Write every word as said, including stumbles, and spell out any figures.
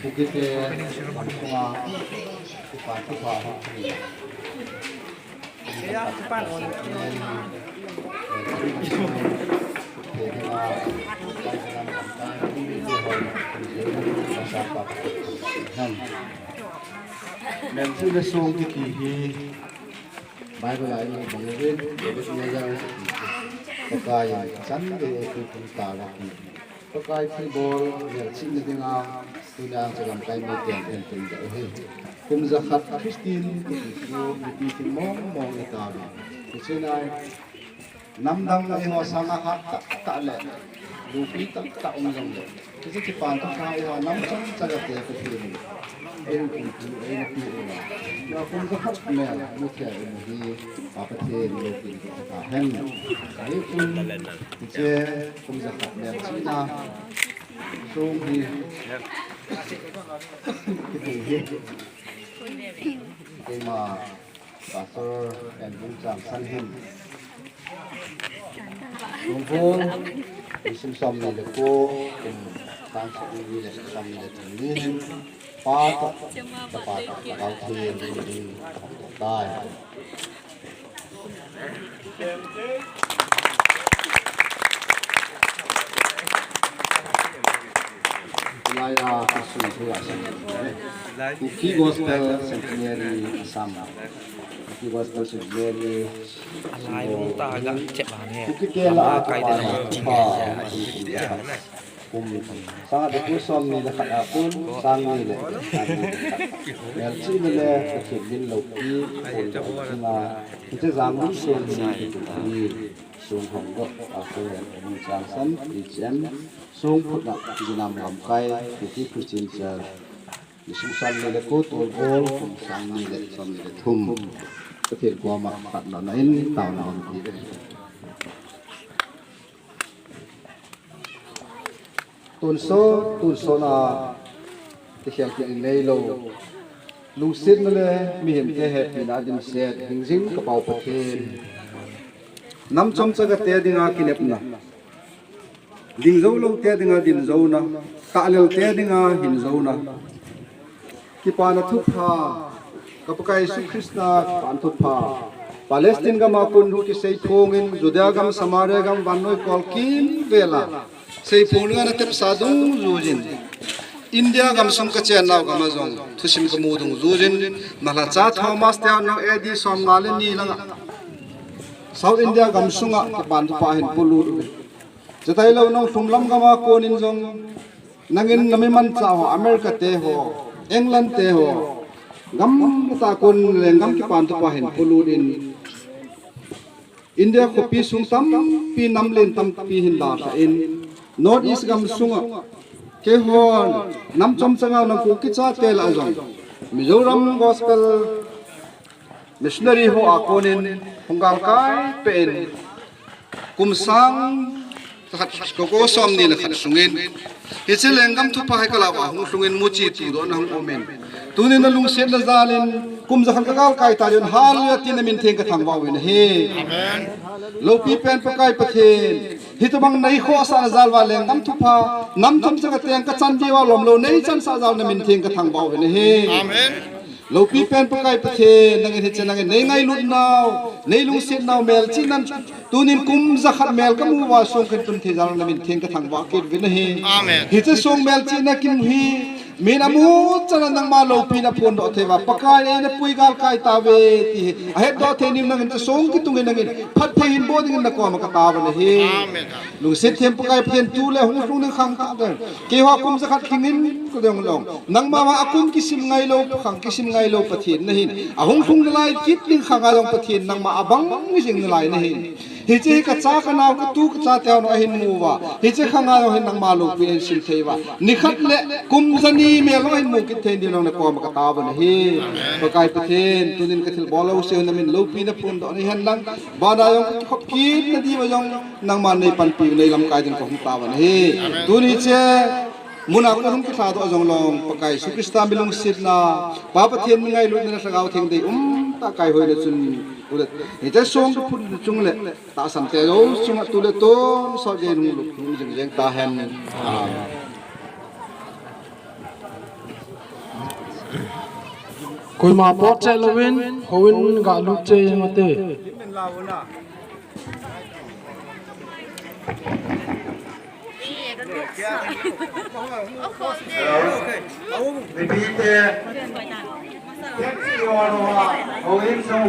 Kukite, Kamsunga, Kipan Kipa, Hong Kong. Mel chule song kiti hi Bible a i mu bang uvin, David Meyer, Pakai in chan gei eipui pum tauve ti. Pakai thilbol melchihna dinga, tuni a chu lamkai miten eipui tauve. Kum jakhat Christian kiti chu mipi thil mong mong i tauve. Hiche lai, namdang eiho sanga hat tah tah le, loupi tah tah um jongle, hiche Kipan Thupha eiho nam chom chate Pathen in eipui, eipui uva. Kum jakhat mel mu thei u hi, Pa Pathen in eipui tahen. Ahi chun, hiche kum jakhat melchihna song hi kiti hi, keima Pastor Enbung Changsan hin, Lungpung, nisim somni le ko, kum sang somni le somni le thum ni hin, Pa toh, Chapa toh, Lhagao Theng in, tai. Lai a kasung thu a sang. Kuki Gospel Centenary Assam. Kuki Gospel Centenary. Lai lung ta ga chep han he. Kuki te la a kai de pa. Kum sang a de kum somni le khat a kon, sang ni le. Melchihna le Pathen min loupi, kon loupi na. Hiche jang lung sen ni. Sung hong doh, Pastor Enbung Changsan, H M, sung phutna, Jinam Lamkai, Kuki Christian Church, nisim somni le ko, tolbol, kum sang ni le somni le thum. Pathen koma phatlouna in, taona hon pe uve. Tunso, tunso na, ti khel kit in neilou. Lungsetna le mihemte hepina dimset, hingjing kapau Pathen. Nam chom chate dinga kinepna. Ding jou loute dinga ding jouna. Tahlel te dinga hin jouna. Kipana thupha, ka Pakai Jesu Christa kipana thupha. Palestine gam a kon kisei phong in, Judea gam, Samaria gam, vannoi kol kimvel a. Sei phong in ana tepsa dungjuiyin. India gam sung kachen nau gam a jong, thusim kamu dungjuiyin. Nalhacha Thomas te nang A D som nga le ni langa. South India gam sunga kipana thupha hin polut. Chuti lou nang lhum lam gam a kon in jong, nangin na mi manchah ho, America te ho, England te ho, gam tah a kon lenggam kipana thupha hin polut in, India khopi sung tampi, nam len tampi hin dalha in, North East gam sunga, keihon, nam chom chang a nang Kuki chate lah a jong, Mizoram Gospel Missionary ho a kon in hung galkai peh in, kum sang khat ko ko somni le khat sungin, hiche lenggam thupha hi kalau a hung lhungin muchi tudohna hung um in. Tunin na lungsetna jal in kum jakhat ka galkai ta jong, Hallelujah tin na min theng kathangvah uvin ahi. Amen. Loupi pen Pakai Pathen, hitobang nei khohsah jal uva lenggam thupha, nam chom chang a teng kachan diu a lomlou nei chansah jal na min theng kathangvah uvin ahi. Amen. Loupi pen Pakai Pathen, nangin hiche nangin nei ngailut nau, nei lungset nau melchihnan, tunin kum jakhat mel kamu uva song kahin tun thei jal na min theng kathangvah kit uvin ahi. Amen. Hiche song melchihna kimu hi, min amu chan a nangma loupina phondoh thei uva, Pakai in eina pui galkai tauve ti hi ahetdoh thei nin nangin hiche song kitung in nangin phatthei hin boh dingin na koma kataovin ahi. Amen. Lungset them Pakai Pathen, tu le hung lhung ding khang tah teng. Keiho kum jakhat lhingin ka dong long. Nangma ma a kum kisim ngailou, khang kisim ngailou Pathen nahin. Ahung lhung nalai kit ding khang a jong Pathen nangma abang jing nalai nahin. Hiche hi kacha kanao katu kachate ho ahin mu uva. Hiche khang a jong hin nangma loupina hin sim thei uva. Nikhat le kum jani mel jong ahin mu kit thei ding jong na koma kataovin ahi. Pakai Pathen, tunin kathilbol jouse na min loupina phondoh nahen lang. Bana jong kakhop kit nadiuva jong nangman nei panpiu, nei lamkai ding kahung taovin ahi. Tuni hiche muna kahung kilhadoh jong long, Pakai Jesu Christa mi lungsetna, Pa Pathen mi ngailutna, Lhagao Theng dei umtah kaihoina chun, tule, hiche song kaphutna chung le, tahsan te jou chunga tule tonsot gei nung lup nung jing jeng tahen. Amen. Koima pot cheh louvin, houin galut cheh in ate. Mipite, houin sung